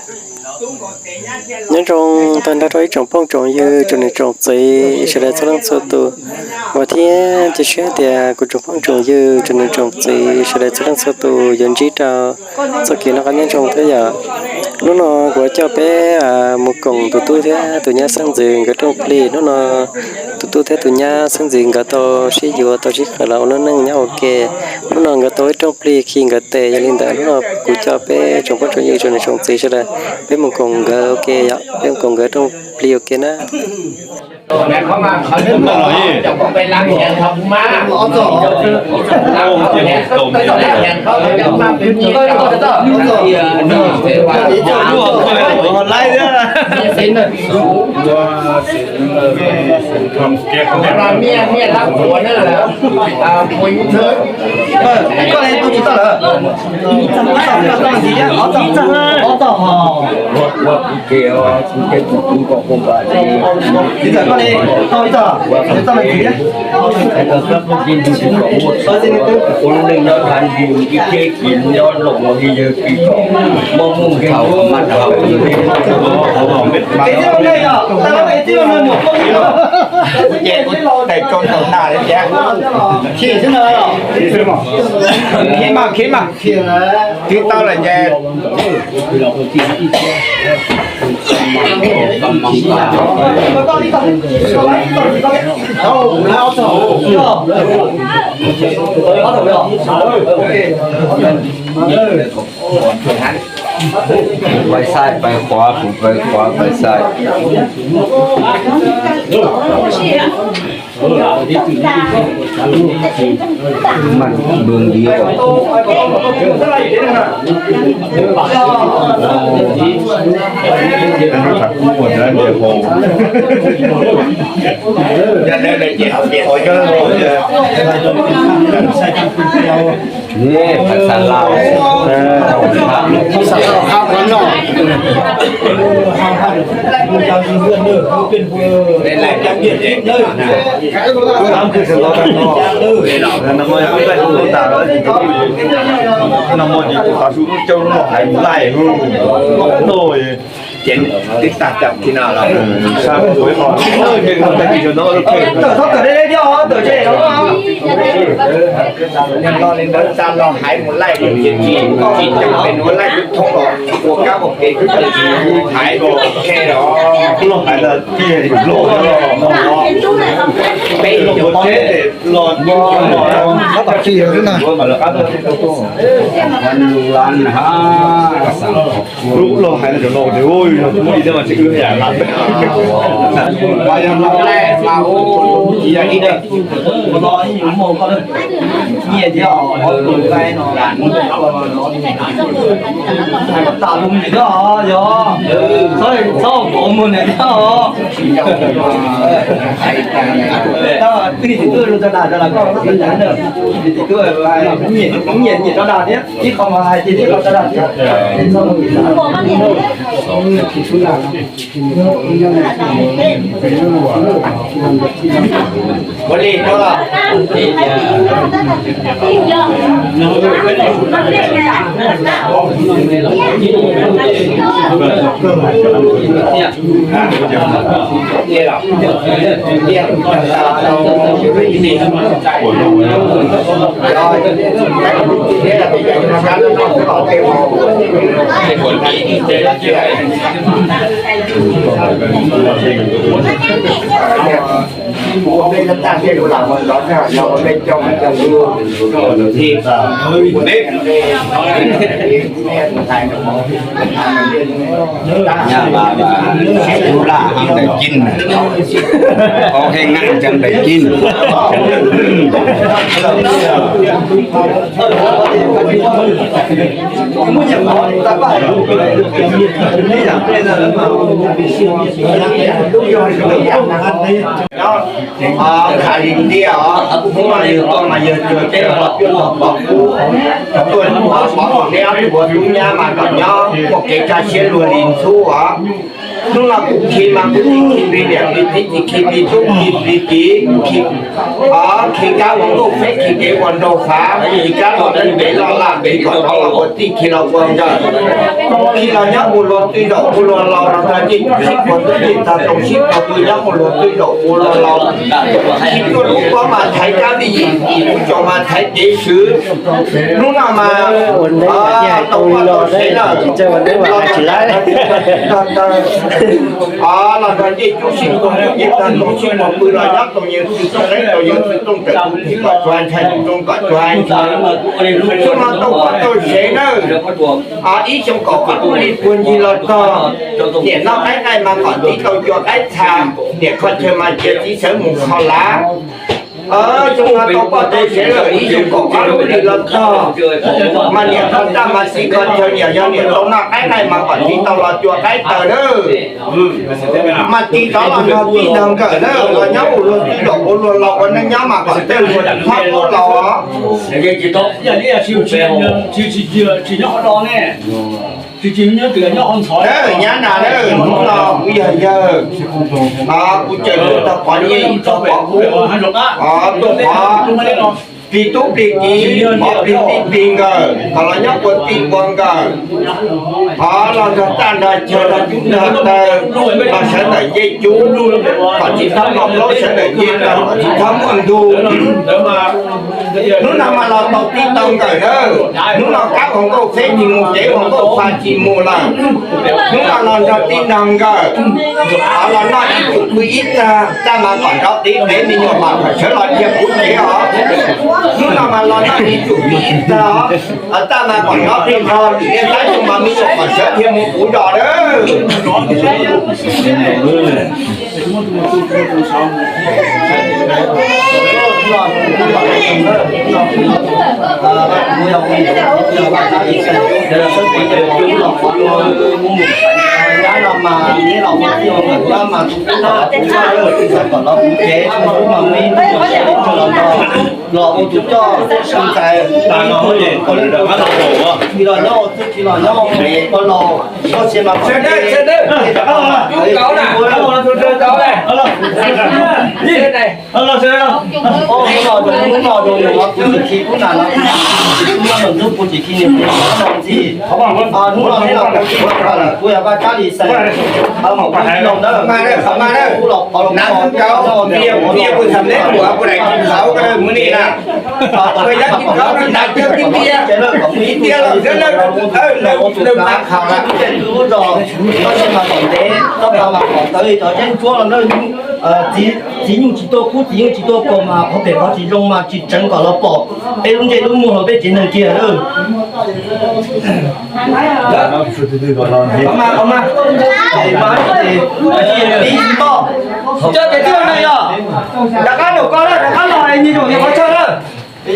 Nyob zoo tag nrho rau ib tsoom phooj tsoom ywg tsoom niam tsoom txiv sawv daws txhua leej txhua tus. Uas thiab cia siab tias kuv tsoom phooj tsoom ywg tsoom niam tsoom txiv sawv daws txhua leej txhua tus yuav ntsib rau txoj kev noj qab nyob zoo thiab yom. Hnub no kuv coj peb mus koom tus tub thiab tus nyab xeeb ntxwv nkawd rooj plig. Hnub no tus tub thiab tus nyab xeeb ntxwv nkawd tau sib yuav tau sib qawm los ua lub neej nyob ua ke. Hnub no nkawd tau ib rooj plig khi nkawd tes, yog li ntawd hnub no kuv coj peb tsoom phooj tsoom ywg tsoom niam tsoom txiv sawv daws, peb mus koom nkawd ua ke yom, peb mus koom nkawd rooj plig ua ke na. Khib mas, khib mas, twb tau lawm ces. Pais sai, pais qhuav, kuv pais qhuav, pais sai. Mas npws ntiav. Neb, phas xas Lauj, phas xas Lauj qab qhuav noj. Ces twb tag tam khi no los. Tawm txhob tawm deb deb thiab os, tawm tseg os. Yog li ntawd tag los hais mus laij ces tsis, tsis coj pes mus laij lub thoob los ua kab ua ke twb tsis hais los khe los. Los hais los tiag los peb los ua teb los. Lub los hais no cov no ces ua yog tus muaj ib teb mas tsis wb yam lawm. Mas yog no mas ua yog ib teg nyiaj thiab os, ob tug nqaij no tas lus niam thiab os, yog txhob, txhob pov muag niam thiab os. Twb tsis tuaj zoo tso dag tso dag koj, tsis tsis tuaj nyiam nyiam tso dag thiab, ib qho mas hais tias ib qho tso dag thiab. Ua li no los. Nyab laj, lub laj heev daim cib, qhov heev heev daim cib. Khav li ntiaj os, hnub no yog tuaj mas yog cuag teb los pom kub, tuaj pom neb ob tug tub nyab mas kom nyob muaj kev kaj siab luag li ntxhub os. Hnub no kuv khi mas kuv tsis khi plig niam plig txiv, tsis khi plig tub plig kiv, kuv khi, khi kab ua nkauj feb, khi kev ua nraug fav, khi kab los ntev los laj, khi kom rov los ua tij, khi los ua nkawm, khi los nyob ua luag twj zaum ua luag laus los tag, cej sib puag tub cej tag, tau sib puag pw nyob ua luag twj zaum ua luag laus, khi tuaj lub pob mas thaiv kab li yim, yim lub tsaus mas thaiv kev swv. Hnub no mas tau poj tau sev lawm, los nrog ncej cub sib puag, ncej tag tau sib puag pw los nyob tau yawg txwv tooj qeeb, tau yawg txwv tooj tawm, kuv phem kom tsuag ntshai, kuv zoo kom tsuag ntshai. Xyoo no tau poj tau sev nawb. Ib xyoo kaum ob lub li puag ncig los txog, niam noj qaib qaij mas kom txiv tau cua qaib txha, niam kho chaw mas cia txiv sawv mus kho lav. Xyoo no tau poj tau sev lawm, ib xyoo kaum ob lub li los txog, mas niam kho txaj mas txiv kho chaw, niam yog niam tau noj qaib qaij mas kom txiv tau los cua qaib taws nawb. Mas txiv rov los nrog tij nrog nkawm nawb, los nyob ua luag twj zaum ua luag laus ua neej nyob mas kom tej luag tsis txhob qub laus os. Nyab nas, hnub no kuv yog yawg, kuv tsaws kuv tog pov nyiaj tog pov kub, tuaj pov plig tub plig kiv, pov plig tij plig nkawm, kom los nyob ua tij ua nkawm, los nrog txaj nrog chaw nrog cub nrog taws, los sawv ntawm ncej cub, kom tsis txhob muaj plaub, sawv ntawm ncej taws kom tsis txhob muaj ntug. Hnub no mas los tau tij tau nkawm nawb. Hnub no kab ua nkauj feb tsis mus, kev ua nkauj fa tsis mus lawm. Hnub no los nrog tij nrog nkawm, los noj ib tug pw ib tag, txaj mas kom nrov tiv pem, me nyuam mas kom sawv los dhia kuv tsev os. Hnub no mas los noj ib tug pw ib tag, txaj mas kom nrov tiv ho, twm niaj tab xyoo mas me nyuam kom sawv dhia mus kuv zos lawm. Los ua tus coj ntxhais, los nyob ua txuj ci los nyob ua los koj sia mas. Hnub no hnub no hnub no kuv tsis khi kub nas los, hnub no ntub kuv tsis khi niam no ntxi. Hnub no hnub no kuv tsis khi lawm, kuv yog Vaj Kab Lis Xais, hauv kuv los ntawd, kuv los qhov los Txiv nyuj tsis tuaj kub, txiv nyuj tsis tuaj kaus mas qhov pem qhov tsis zoo mas tsis tseev kom los pom peb lub ntsej lub muag los peb tsev neeg kiag lawm. Cov tes tij no yog rov qab nraum ko lawm, rov qab los nyias zaum nyias qhov chaw lawm. Rooj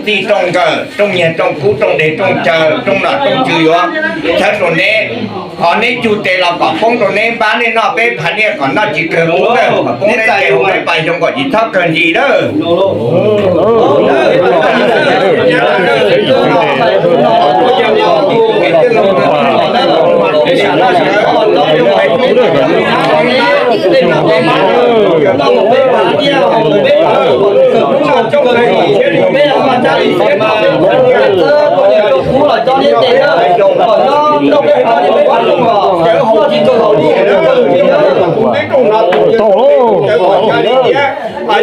txij rooj nkawm, rooj nyiaj rooj kub, rooj dej rooj cawv, rooj nom rooj tswv yuav thawb rau neb. Qhov neb cug tes los kom poob rau neb npab, neb noj peb phav nyiaj kom noj tsis kawg kub, kom poob neb tes hauv neb pas xyoo kom tsis txhob kawg ntsis lawm.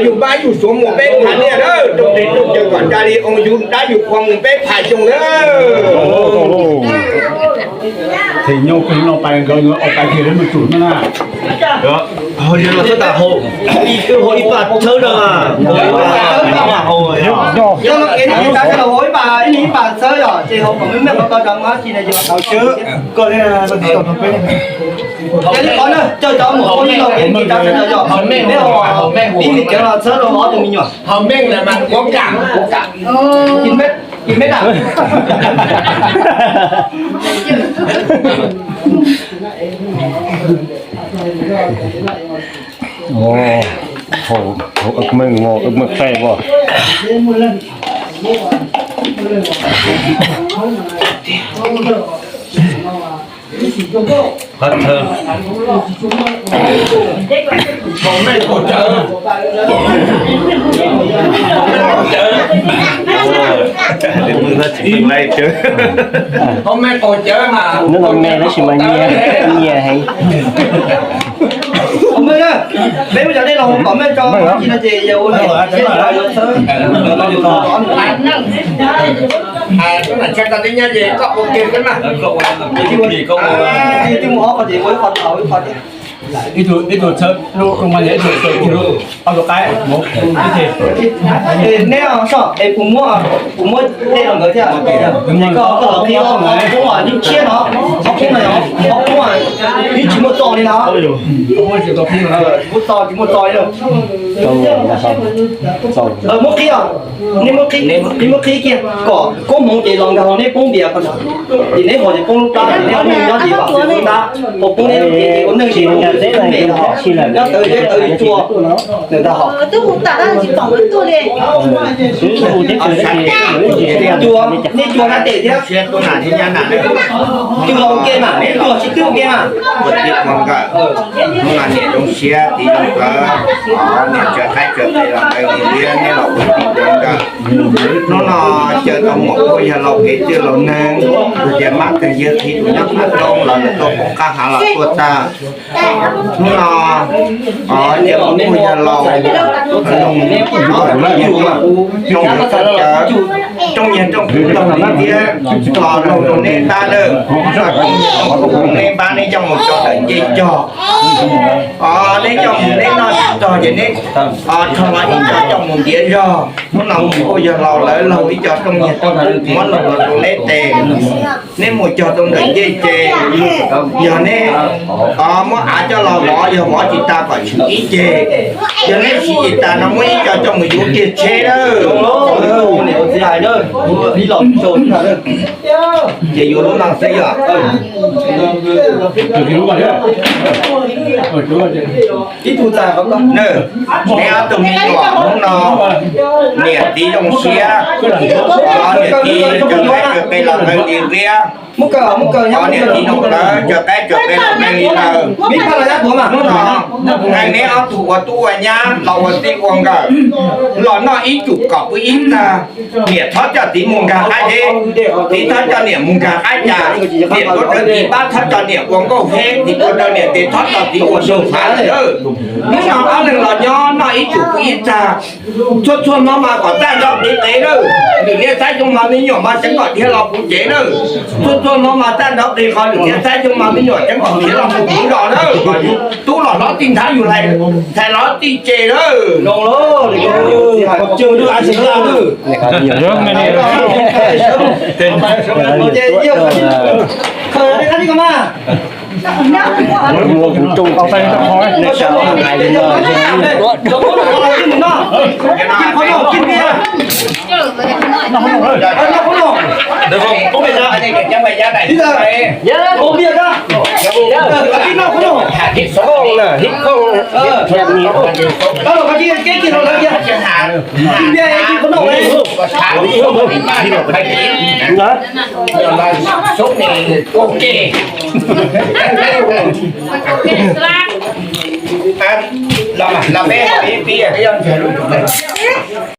Yus pab yus suav mus peb phav nyiaj, rooj tes rooj cawv kom nra li, yus dab yus qhua mus peb phav xyoo lawm. Txhim nyog pem no pais nkawd yuav ua pais kiag lawv mus tsum no na. Ho yog los txhob tas hau, hau ib pab txhawb na. Yog no kev no tas los hau ib pab, ib pab txhawb yom, ces hau kom me me qhov ko rau mas tsis na yog. Ces li qhov na, coj cov mus hau li no kev tas txhawb yom, peb hau ib me kev los txhawb rau ob tug me nyuam. Hau meej na mas kuv kam, kuv kam. Ua Ub meej, ub meej qe as. Hnub no me tab sis mas nyias, nyias heev. Peb muab cov dej los tom me tso, tsis no ces yog ua siab yuav txhawb. Twb muaj ob qho ces ua ib qho tau ib qho thiab. Ib tug txhawb lub rooj mas, ib tug txhawb lub ob lub qaib. Neb soj es puas muab, puas muab dej los nkawd thiab? Koj, koj los qhib ob poob, yeej tshiab no, ob poob no, ob poob yeej tsis muaj txo li no. Tsis muaj txo, tsis muaj txo li. Muab qhib os, nej muab qhib, nej muab qhib kiag kom koob hmoov ces los nkag hauv neb poob npias qhov ntawd. Ces neb hos ces poob lub plab, ces neb ob neeg nyob ces vam lub plab, hos poob neb lub cev ces ua neej ces ua me los, nyob tawv teb tawv tsua ntawd ntag hos. Cua, nej cua hab tes thiab. Cua los ua ke mas, cua tsis twb ua ke mas. Hnub no niam zoo siab txiv zoo nkawd, niam tso qaib tso tes los nkaws li liab, neb los ua tij ua nkawm. Hnub no caw tau muam phooj ywg laus kev txwj laus neeg, tias mab kawg yawg txiv tus nyob qab roob los nws tuaj poob qab hav los tuaj tag. Hnub no caw tau phooj ywg laus, rooj nyiag rooj txhawj cawv, rooj nyiag rooj txhawj cawv thiab, los laug rau neb pab lawm, rooj nyiag rooj txhawj cawv neb pab neb coj mus tso ntawm ncej cog. Neb coj mus neb noj txog ces neb rho los ib co coj mus ntiav zog. Hnub no mus phooj ywg laus lawv laug ib co rooj nyiag rooj txhawj muab laug los rau neb tes. Neb mus cog rau ntawm ncej ces, yog neb muab av coj los vov, yog vov tsis tas kom tshwm ib ceg. Yog neb siv tsis tas no muab ib co coj mus yuav kiag tsheb lawm. Ces yuav lub no xwb yog. Neb ob tug me nyuam hnub no niam txiv zoo siab, niam txiv tso qaib tso qe los nkaws li liab, niam txiv zoo siab tso qaib tso qe los nkaws li lawm. Hnub no neb ob tug ua tub ua nyab los ua tij ua nkawm, los noj ib cum kom pw ib tag. Niam txhob coj txiv mus nkag qab zeb, txiv txhob coj niam mus nkag qab cas. Niam tuav rawv txiv pab txhob coj niam ua nkauj heb, txiv tuav rawv niam tes txhob coj txiv ua saum fav lawm. Hnub no ob leeg los nyob noj ib cum pw ib tag. Txhua txhua hmo mas kom txaj nrov qis qis lawm, lwm niaj xab xyoo mas me nyuam mas tseev kom dhia los puv cev lawm. Txhua txhua hmo mas txaj nrov qis qhov lwm niaj xab xyoo mas me nyuam tseev kom dhia los mus puv zos lawm. Tub los hlob tij nthab, yus ntxhais los hlob tij ces lawm.